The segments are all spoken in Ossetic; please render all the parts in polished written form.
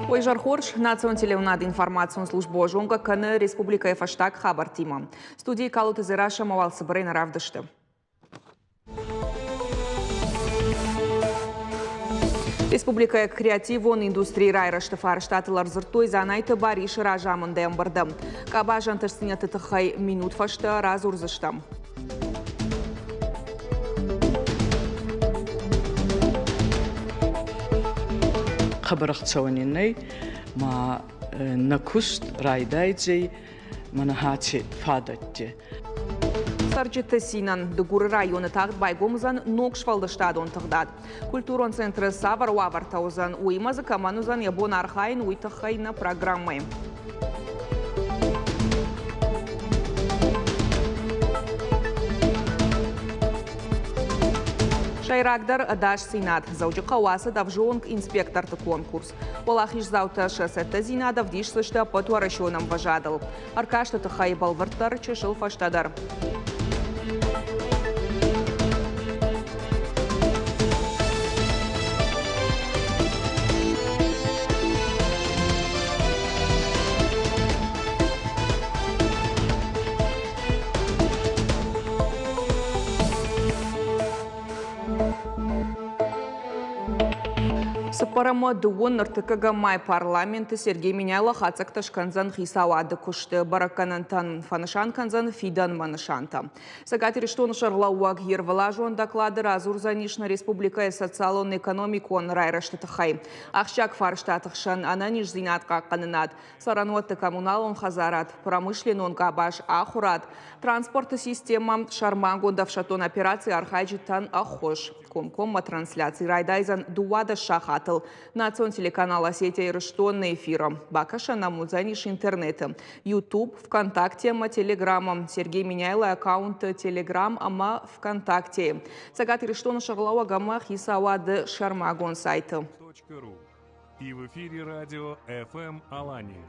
Уе зӕр хорз, национ телеуынады информацион службӕ зонгӕ кӕны республикӕйы фӕстаг хабӕрттимӕ. Студийы Калоты Дзерассӕ ӕмӕ уал цыбырӕй нӕ равдысты. Республикӕйы креативон индустрийы райрӕзты фарстатыл ӕрдзырдтой Дзанайты Барисы разамындӕй ӕмбырды. Къабазы ӕнтыстдзинӕдты тыххӕй минут фӕстӕ радзурдзыстӕм. Хъӕбӕр ӕхцӕуӕн ин нӕй, ма нӕ куст райдайдзӕй мӕнӕ аци фадӕтти. Цӕрджыты цинӕн Дыгуры районы тагъд байгом уыдзӕн ног сфӕлдыстадон тыгъдад. Культурон центры цавӕр уавӕртӕ уыдзӕн, уыимӕ дзы кӕмӕн уыдзӕн йӕ бон архайын, уый тыххӕй нӕ программӕйы. Сӕйрагдӕр ӕдасдзинад. Дзӕуджыхъӕуы ацыд ӕвзонг инспекторты конкурс. Уӕлахиздзаутӕ сӕ цӕттӕдзинад ӕвдисдзысты ӕппӕтуӕрӕсеон ӕмвӕзадыл. Ӕркасты тыххӕй бӕлвырддӕр чысыл фӕстӕдӕр. Цыппӕрӕмы дыууын ныртыккӕгӕм май парламенты Сергей Меняйло хатдзӕгтӕ скӕндзӕн хицауады куысты бӕрӕггӕнӕнтӕн, фӕнысан кӕндзӕн фидӕнмӕ нысантӕ. Цӕгат Ирыстоны сӕргълӕууӕг йе рвылазон доклады радзурдзӕнис нӕ республикӕйы социалон-экономикон райрӕзты тыххӕй. Ахсджиаг фарстаты хсӕн ӕнӕниздзинад хъахъхъӕнынад, цӕрӕнуӕтты коммуналон хӕдзарад, промышленнон къабаз, ахуырад, транспорты системӕ, сӕрмагонд ӕфсӕддон операцийы архайджытӕн ӕххуыс. Комкоммӕ трансляци райдайдзӕн 12 сахатыл национ телеканал Осетия Ирыстон-ы эфиры. Бакӕсӕн ӕм уыдзӕнис интернеты, YouTube, ВКонтакте ӕмӕ Телеграмы, Сергей Меняйлойы аккаунты Телеграм ӕмӕ ВКонтакте. Цӕгат Ирыстоны сӕргълӕууӕг ӕмӕ хицауады сӕрмагонд сайты. И в эфире радио FM Алания.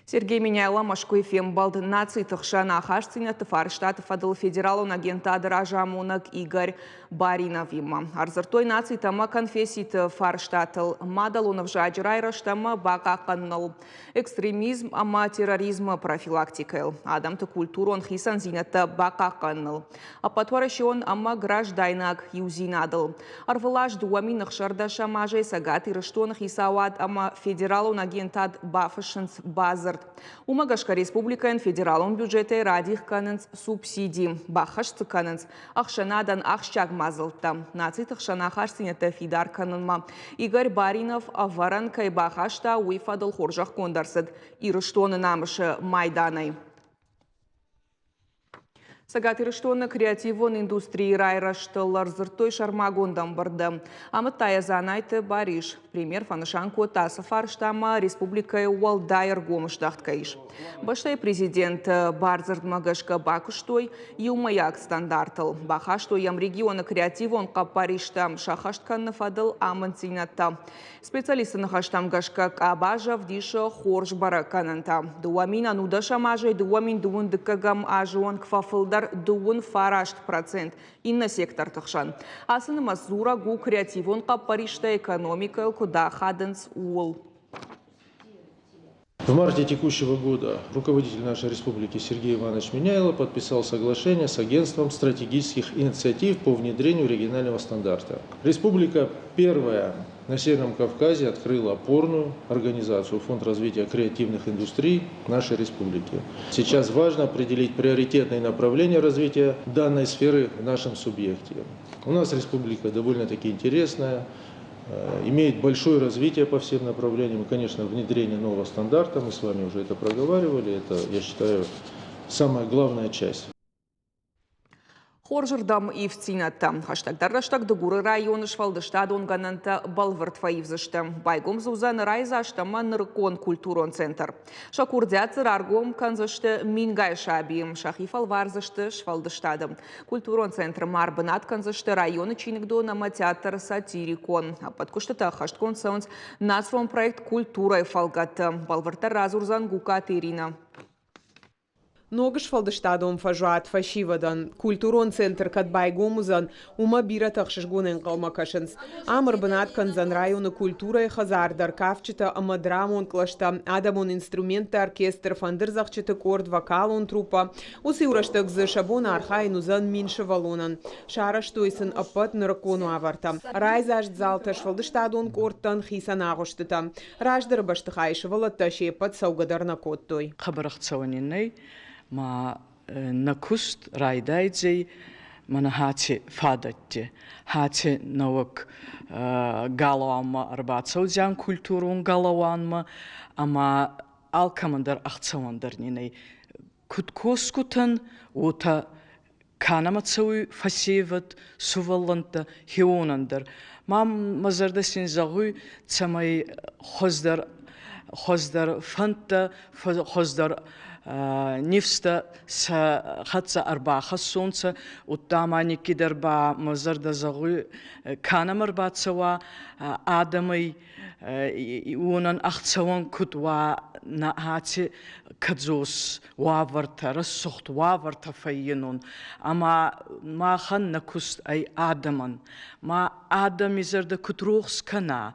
Сергей Меняйло Мӕскуыйы фембӕлд нациты хсӕн ахастдзинӕдты фарстаты фӕдыл федералон агентады разамонӕг Игорь Бариновимӕ. Ӕрдзырдтой нацитӕ ӕмӕ конфесситы фарстатыл, мадӕлон ӕвзаджы райрӕзт ӕмӕ бахъахъхъӕныныл, экстремизм ӕмӕ терроризмы профилактикӕйыл, адӕмты культурон хицӕндзинӕдтӕ бахъахъхъӕныныл, ӕппӕтуӕрӕсеон ӕмӕ граждайнаг иудзинадыл. Ӕрвылаз 2016 азӕй Цӕгат Ирыстоны хицауад ӕмӕ федералон агентад бафыссынц бадзырд. Уымӕ гӕсгӕ республикӕйӕн федералон бюджетӕй радих кӕнынц субсиди, баххӕст дзы кӕнынц ӕхсӕнадӕн ахсджиаг мадзӕлттӕ, нациты хсӕн ахастдзинӕдтӕ фидар кӕнынмӕ. Игорь Баринов ӕвӕрӕн кӕй бахаста, уый фӕдыл хорзӕхгонд ӕрцыд Ирыстоны намысы майданӕй. Цӕгат Ирыстоны креативон индустрийы райрӕзтыл ӕрдзырдтой сӕрмагонд ӕмбырды. Амыдта йӕ Дзанайты Барис. Премьер фӕнысан кодта, ацы фарстамӕ республикӕйы уӕлдай ӕргом здӕхт кӕй ис. Бӕстӕйы президенты бардзырдмӕ гӕсгӕ бакуыстой иумӕйаг стандартыл. Бахастой йӕм регионы креативон хъӕппӕристӕ сӕххӕст кӕныны фӕдыл амынддзинӕдтӕ. Специалистты ныхӕстӕм гӕсгӕ, къабаз ӕвдисы хорз бӕрӕггӕнӕнтӕ. 2010 азӕй 2021 азы онг фӕфылдӕр 39% иннӕ секторты хсӕн. Ацы нымӕц дзурӕг у креативон хъӕппӕристӕ экономикӕйыл куыд ахадынц, ууыл. В марте текущего года руководитель нашей республики Сергей Иванович Меняйло подписал соглашение с Агентством стратегических инициатив по внедрению регионального стандарта. Республика первая на Северном Кавказе открыла опорную организацию Фонд развития креативных индустрий нашей республики. Сейчас важно определить приоритетные направления развития данной сферы в нашем субъекте. У нас республика довольно-таки интересная, имеет большое развитие по всем направлениям. И, конечно, внедрение нового стандарта, мы с вами уже это проговаривали, это, я считаю, самая главная часть. Хорзырдӕм ивддзинӕдтӕ. Хӕстӕгдӕр рӕстӕг Дыгуры районы сфӕлдыстадон гӕнӕнтӕ бӕлвырд фӕивдзысты. Байгом дзы уыдзӕн райдзаст ӕмӕ нырыккон культурон центр. Сӕ курдиат дзы раргом кӕндзысты мингай сабийы, сӕхи фӕлвардзысты сфӕлдыстады. Культурон центры ма ӕрбынат кӕндзысты районы чиныгдон ӕмӕ театр «Сатирикон». Ӕппӕт куыстытӕ ӕххӕстгонд цӕуынц национ проект «Культурӕйы» фӕлгӕты. Бӕлвырддӕр радзурдзӕн Гукаты Иринӕ. Ног сфӕлдыстадон фӕзуат фӕсивӕдӕн. Культурон центр кӕд байгом уыдзӕн, уымӕ бирӕтӕ ӕхсызгон ӕнхъӕлмӕ кӕсынц. Ам ӕрбынат кӕндзӕн районы культурӕйы хӕдзар дӕр, кафджытӕ ӕмӕ драмон кълӕстӕ, адӕмон инструментты оркестр, фӕндырдзӕгъдджыты къорд, вокалон труппӕ. Уыцы-иу рӕстӕг дзы сӕ бон архайын уыдзӕн 1000 сывӕллонӕн. Сарӕзтой сын ӕппӕт нырыккон уавӕртӕ. Райдзаст залтӕ, сфӕлдыстадон къордтӕн хицӕн агъуыстытӕ. Раздӕры бӕстыхайы сывӕллӕттӕ се ппӕт цӕугӕ дӕр нӕ кодтой. Хъӕбӕр ӕхцӕуӕн ин нӕй, ма нӕ куст райдайдзӕй мӕнӕ аци фадӕтти, аци нӕуӕг галуанмӕ ӕрбацӕудзиан культурон галауанмӕ ӕма алкӕмӕн дӕр ӕхцӕуӕндӕр нин ӕй. Куд косгутӕн, уотӕ ка нӕмӕ цӕуй фӕсевӕд, сувӕллӕнттӕ, хеуонӕн дӕр. Ма мӕ зӕрдӕ син зӕгъуй, цӕмӕй хуӕздӕр хуӕздӕр фӕндтӕ, хуӕздӕр нифстӕ сӕ хӕццӕ ӕрбахӕссонцӕ, удта ма никкидӕр ба мӕ зӕрдӕ зӕгъуй, ка нӕмӕ ӕрбацӕуа адӕмӕй, уонӕн ӕхцӕуӕн куд уа нӕ аци кӕдзос уавӕртӕ, рӕсугъд уавӕртӕ фӕййинун. Ӕма махӕн нӕ куст ӕй адӕмӕн. Ма адӕми зӕрдӕ куд рохс кӕна,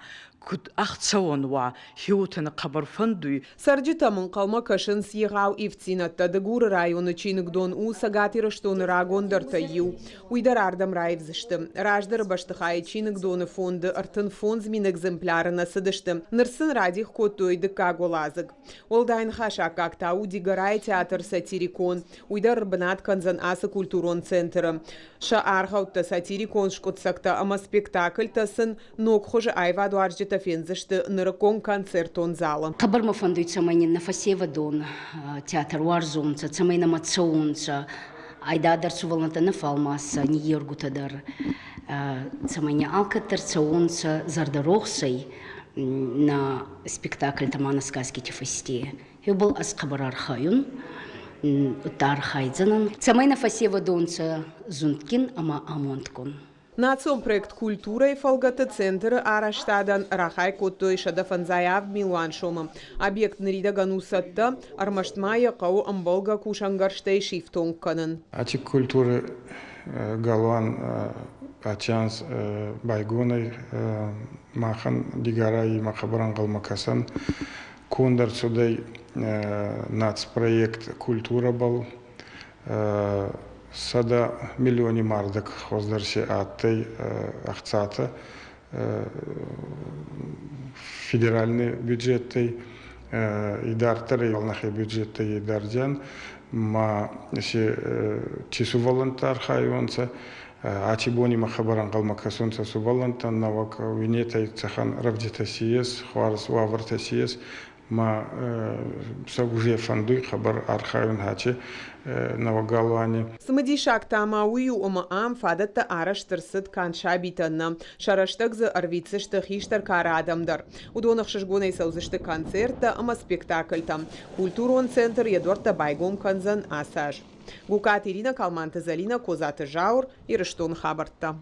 куд ӕхцӕуӕн уа, хеуотӕ хъӕбӕр фӕндуй. Цӕрджытӕм ӕнхъӕлмӕ кӕсынц егъау ивддзинӕдтӕ. Дыгуры районы чиныгдон у Цӕгат Ирыстоны рагондӕртӕй иу. Уый дӕр ардӕм раивдзысты. Раздӕры бӕстыхайы чиныгдоны фонды 35 000 экземпляры нӕ цыдысты. Ныр сын радих кодтой дыккаг уӕладзыг. Уӕлдай ныхасаккаг та у Дигорайы театр «Сатирикон». Уый дӕр ӕрбынат кӕндзӕн ацы культурон центры. Сӕ аргъӕуттӕ, сатирикон скъуыддзӕгтӕ ӕмӕ спектакльтӕ сын ног хуызы аивадуарзджытӕ фендзысты нырыккон концертон залы. Хъӕбӕр мӕ фӕндуй, цӕмӕй нин нӕ фӕсевӕдон театр уарзонцӕ, цӕмӕй нӕмӕ цӕуонцӕ, айдадӕр сувӕллӕнттӕ нӕ фӕлмасӕ, ниййергутӕ дӕр, цӕмӕй нӕ алкӕддӕр цӕуонцӕ зӕрдӕрохсӕй нӕ спектакльтӕ ма нӕ сказкити фӕсте. Ебал ӕз хъӕбӕр архайун, удта архайдзӕнӕн, цӕмӕй нӕ фӕсевӕдонцӕ зундгин ӕма амондгун. Национ проект «Культурӕйы» фӕлгӕты центры арӕзтадӕн рахай кодтой 157 милуан сомы. Объект ныридӕгӕн у цӕттӕ, ӕрмӕст ма йӕ хъӕуы ӕмбӕлгӕ кусӕнгӕрзтӕй сифтонг кӕнын. Аци культуры галуан аци анз байгонӕй махӕн Дигорай ма хъӕбӕр ӕнгъӕлмӕ кӕсӕн. Конд ӕрцудӕй нацпроект «Культурӕбӕл» 100 миллиони мардӕг хуӕздӕр си адтӕй ӕхцатӕ федеральный бюджеттӕй, идарддӕр нӕхе бюджеттӕй идардзиан, ма си ци сувӕллӕнттӕ архайуонцӕ, аци бони ма хъӕбӕр ӕнгъӕлмӕ кӕсунцӕ сувӕллӕнттӕн, нӕуӕг уинетӕй цӕхӕн рӕвдзитӕ си ес, хуарз уавӕртӕ си ес, ма сӕ уже фӕндуй хъӕбӕр архайун аци нӕуӕг галуани. Цымыдисаг та ма уый у, ӕмӕ ам фадӕттӕ арӕзт ӕрцыд канд сабитӕн нӕ. Сӕ рӕстӕг дзы ӕрвитдзысты хистӕр кары адӕм дӕр. Уыдон ӕхсызгонӕй цӕудзысты концерттӕ ӕмӕ спектакльтӕм. Культурон центр йӕ дуӕрттӕ байгом кӕндзӕн ацы аз. Гукаты Ирина, Калманты Зӕлинӕ, Козаты Зауыр, Ирыстоны хабӕрттӕ.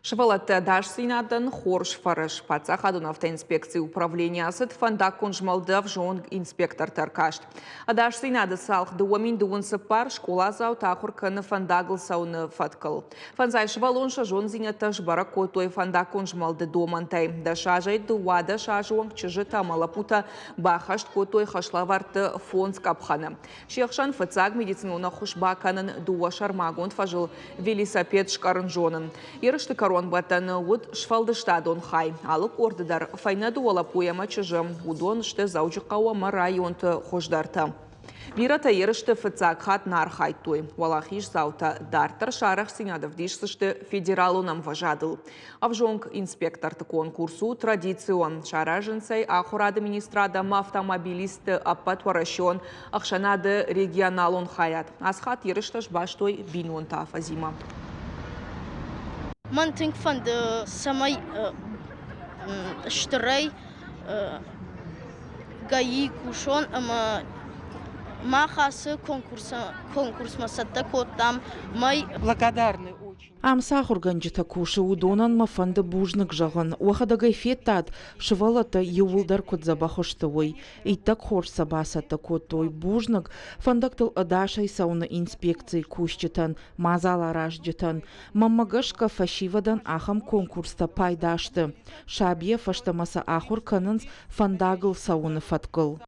Сывӕллӕтты ӕдасдзинадӕн хорз фӕрӕз. Паддзахадон автоинспекцийы управлени ацыд фӕндаггон змӕлды ӕвзонг инспекторты ӕркаст. Ӕдасдзинады цалх 2024 скъоладзауты ахуыр кӕны фӕндагыл цӕуыны фӕткыл. 50 сывӕллон сӕ зондзинӕдтӕ сбӕрӕг кодтой фӕндаггон змӕлды домӕнтӕй. 10 азӕй 12 азы онг чызджытӕ ӕмӕ лӕппутӕ баххӕст кодтой хӕслӕвӕрдты фондз къӕпхӕны. Се хсӕн фыццаг медицинон ӕххуыс бакӕнын, дыууӕ сӕрмагонд фӕзыл велосипед скъӕрын зонын. Ерысты кӕронбӕттӕны уыд сфӕлдыстадон хай. Алы къорды дӕр фӕйнӕ дыууӕ лӕппуйы ӕмӕ чызджы. Уыдон сты Дзӕуджыхъӕу ӕмӕ районты хуыздӕртӕ. Бирӕтӕ ерысты фыццаг хатт нӕ архайдтой. Уӕлахиздзаутӕ дарддӕр сӕ арӕхстдзинад ӕвдисдзысты федералон ӕмвӕзадыл. Ӕвзонг инспекторты конкурс у традицион. Саразынц ӕй ахуырады министрад ӕмӕ автомобилистты ӕппӕтуӕрӕсеон ӕхсӕнады регионалон хайад. Ацы хатт ерыстӕ сбастой бинонты афӕдзимӕ. Мӕн тынг фӕнды, цӕмӕй стырӕй ГАИ кусон ӕмӕ мах ацы конкурсмӕ цӕттӕ кодтам мӕй. Благодарны очень. Ам цы ахуыргӕнджытӕ кусы, уыдонӕн мӕ фӕнды бузныг зӕгъын. Уӕхӕдӕг ӕй федтат, сывӕллӕттӕ иууылдӕр куыд дзӕбӕх сты, уый. Иттӕг хорз сӕ бацӕттӕ кодтой. Бузныг фӕндӕгтыл ӕдасӕй цӕуыны инспекцийы кусджытӕн, мадзаларазджытӕн. Мӕнмӕ гӕсгӕ, фӕсивӕдӕн ахӕм конкурстӕ пайда сты. Сабийӕ фӕстӕмӕ сӕ ахуыр кӕнынц фӕндагыл цӕуыны фӕткыл.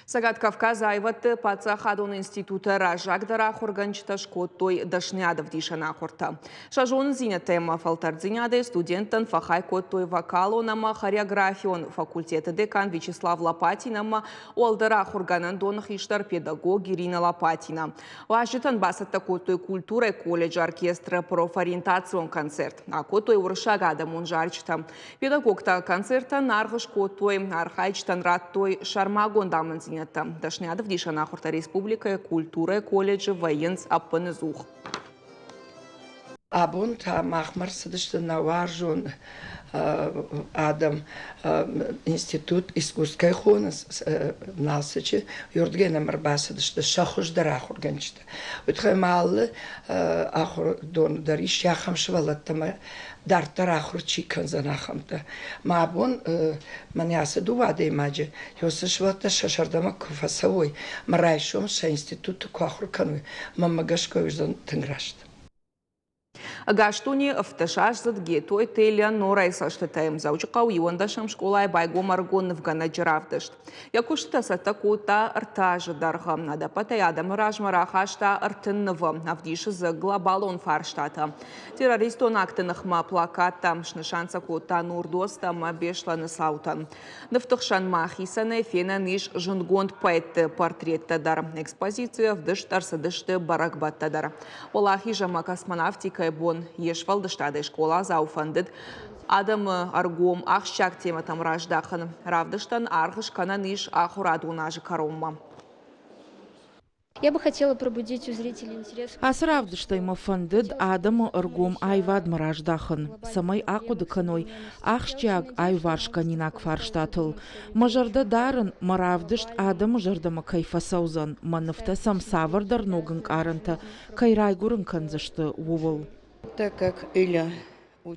Цӕгат Кавказы аивӕдты паддзахадон институты раззагдӕр ахуыргӕнджытӕ скодтой дӕсныйадӕвдисӕн ахуыртӕ. Сӕ зонындзинӕдтӕ ӕмӕ фӕлтӕрддзинадӕй студенттӕн фӕхай кодтой вокалон ӕмӕ хореографион факультеты декан Вячеслав Лопатин ӕмӕ уӕлдӕр ахуыргӕнӕндоны хистӕр педагог Ирина Лопатина. Уазджытӕн бацӕттӕ кодтой культурӕйы колледжы оркестры профориентацион концерт. Акодтой уырыссаг адӕмон зарджытӕ. Педагогтӕ концертӕн аргъ скодтой, архайджытӕн радтой сӕрмагонд амынддзинӕдтӕ. Дӕсныйадӕвдисӕн ахуыртӕ республикӕйы культурӕйы колледжы вӕййынц ӕппынӕдзух. Абон та махмӕ рцыдысты нӕ уарзон адӕм институт искусств кӕй хонынц Налцыччы, уырдыгӕй нӕм ӕрбацыдысты сӕ хуыздӕр ахуыргӕнджытӕ. Уый тыххӕй ма алы ахуырдоны дӕр ис ахӕм сывӕллӕттӕ ӕмӕ дарддӕр ахуыр чи кӕндзӕн, ахӕмтӕ. Мӕ абон мӕнӕ ацы дыууӕ адӕймаджы уыцы сывӕллӕттӕ сӕ зӕрдӕмӕ куы фӕцӕуой, мӕ райсом сӕ институты куы ахуыр кӕной, мӕнмӕ гӕсгӕ уыдзӕн тынг раст. Ӕгас дуне ӕвддӕсаздзыд Гетойты Элеонорайы цӕстытӕ Дзӕуджыхъӕуы иуӕндӕсӕм скъолайы байгом ӕрыгон нывгӕнӕджы равдыст. Йӕ куыстытӕ цӕттӕ кодта ӕртӕ азы дӕргъы. Ӕдӕппӕтӕй адӕмы размӕ рахаста 30 нывы, ӕвдисы дзы глобалон фарстатӕ. Террористон акты ныхмӕ плакаттӕ снысан сӕ кодта Нурдост ӕмӕ Беслӕны цаутӕн. Нывты хсӕн ма хицӕнӕй фенӕн ис зындгонд поэтты портреттӕ дӕр. Экспозицийы ӕвдыст ӕрцыдысты бӕрӕгбӕттӕ дӕр. Уӕлахиз ӕмӕ космонавтикӕйы бон йе сфӕлдыстадӕй скъоладзау фӕндыд адӕмы ӕргом ахсджиаг темӕтӕм раздахын. Равдыстӕн аргъ скӕнӕн ис ахуырадон азы кӕронмӕ. Я бы хотела пробудить у зрителей интерес. Ацы равдыстӕй мӕ фӕндыд адӕмы ӕргом аивадмӕ раздахын, цӕмӕй ахъуыды кӕной ахсджиаг аиуварсгӕнинаг фарстатыл. Мӕ зӕрдӕ дарын, мӕ равдыст адӕмы зӕрдӕмӕ кӕй фӕцӕудзӕн, мӕ нывтӕ сӕм цавӕрдӕр ног ӕнкъарӕнтӕ кӕй райгуырын кӕндзысты, ууыл. Так как Эля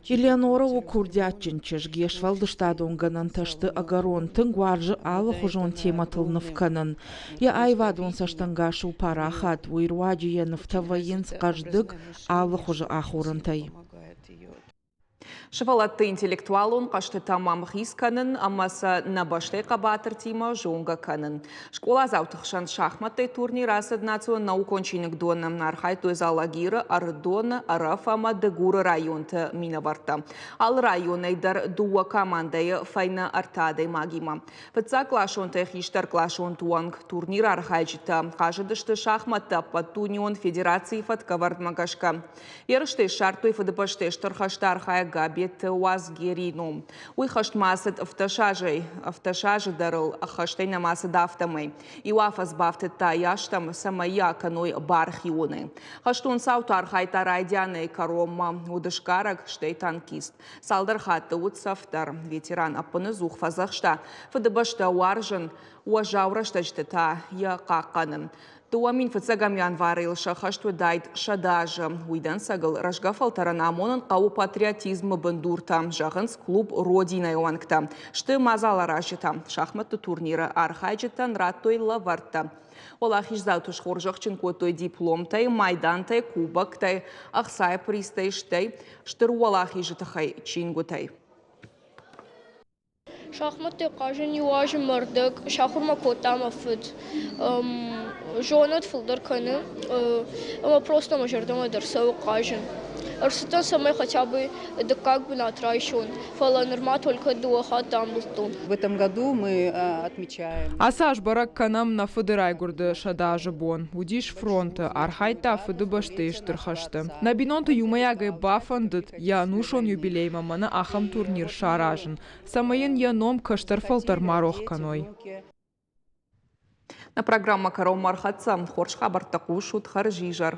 Элеонора у курдиатджын чызг, йе сфӕлдыстадон гӕнӕнтӕ сты ӕгӕрон, тынг уарзы алыхуызон темӕтыл ныв кӕнын. Йӕ аивадон цӕстӕнгас у парахат, уый руаджы йӕ нывтӕ вӕййынц хъӕздыг алыхуызы ахорӕнтӕй. Сывӕллӕтты интеллектуалон хъӕзтытӕм ӕмхиц кӕнын ӕмӕ сӕ нӕ бӕстӕйы хъӕбатыртимӕ зонгӕ кӕнын. Скъоладзауты хсӕн шахмӕттӕй турнир ацыд национ наукон чиныгдоны. Архайдтой Алагиры, Ӕрыдоны, Ӕрӕф ӕмӕ Дыгуры районты минӕвӕрттӕ. Алы районӕй дӕр дыууӕ командӕйы фӕйнӕ ӕртӕ адӕймагимӕ. Фыццагкъласонтӕй хистӕркъласонты онг турниры архайджытӕ хъазыдысты шахмӕтты ӕппӕтдунеон федерацийы фӕткӕвӕрдмӕ гӕсгӕ. Ерыстӕй ссардтой Фыдыбӕстӕйы Стыр хӕсты архайӕг Габеты Уазгерийы ном. Уый хӕстмӕ ацыд 17 азӕй, 17 азы дӕр ыл ӕххӕстӕй нӕма цыд, афтӕмӕй. Иу афӕдз бафтыдта йӕ азтӕм, цӕмӕй йӕ акӕной бархионӕй. Хӕстон цауты архайдта райдианӕй кӕронмӕ, уыд сгарӕг, стӕй танкист. Цалдӕр хатты уыд цӕф дӕр. Ветеран ӕппыныдзух фӕдзӕхста Фыдыбӕстӕ уарзын, уӕззау рӕстӕджыты та йӕ хъахъхъӕнын. 2000 фыццӕгӕм январы йыл сӕххӕст уыдаид 100 азы. Уый дӕнцӕгыл рӕзгӕ фӕлтӕрӕн амонын хъӕуы патриотизмы бындуртӕ, зӕгъынц клуб «Родина-йы уӕнгтӕ. Сты мадзаларазджытӕ. Шахмӕтты турниры архайджытӕн радтой лӕвӕрттӕ. Уӕлахиздзауты схорзӕхджын кодтой дипломтӕй, майдантӕй, кубоктӕй, ӕхцайы призтӕй, стӕй стыр уӕлахизы тыххӕй чингуытӕй. Шахмӕттӕй хъазын иу азы мӕрдӕг сахуыр мӕ кодта мӕ фыд. Зонад фылдӕр кӕны ӕмӕ просто мӕ зӕрдӕмӕ дӕр цӕуы хъазын. Ӕрцыдтӕн, цӕмӕй хотя бы дыккаг бынат райсон, фӕлӕ нырма только дыууӕ хатты амбылдтон. В этом году мы отмечаем. Ацы аз бӕрӕг кӕнӕм нӕ фыды райгуырды 100 азы бон. Уыдис фронты, архайдта Фыдыбӕстӕйы Стыр хӕсты. Нӕ бинонты иумӕйагӕй бафӕндыд йӕ ӕнусон юбилеймӕ мӕнӕ ахӕм турнир саразын, цӕмӕй йын йӕ ном кӕстӕр фӕлтӕр ма рох кӕной. Нӕ программӕ кӕронмӕ ӕрхӕццӕ. Хорз хабӕрттӕ хъусут, хӕрзизӕр.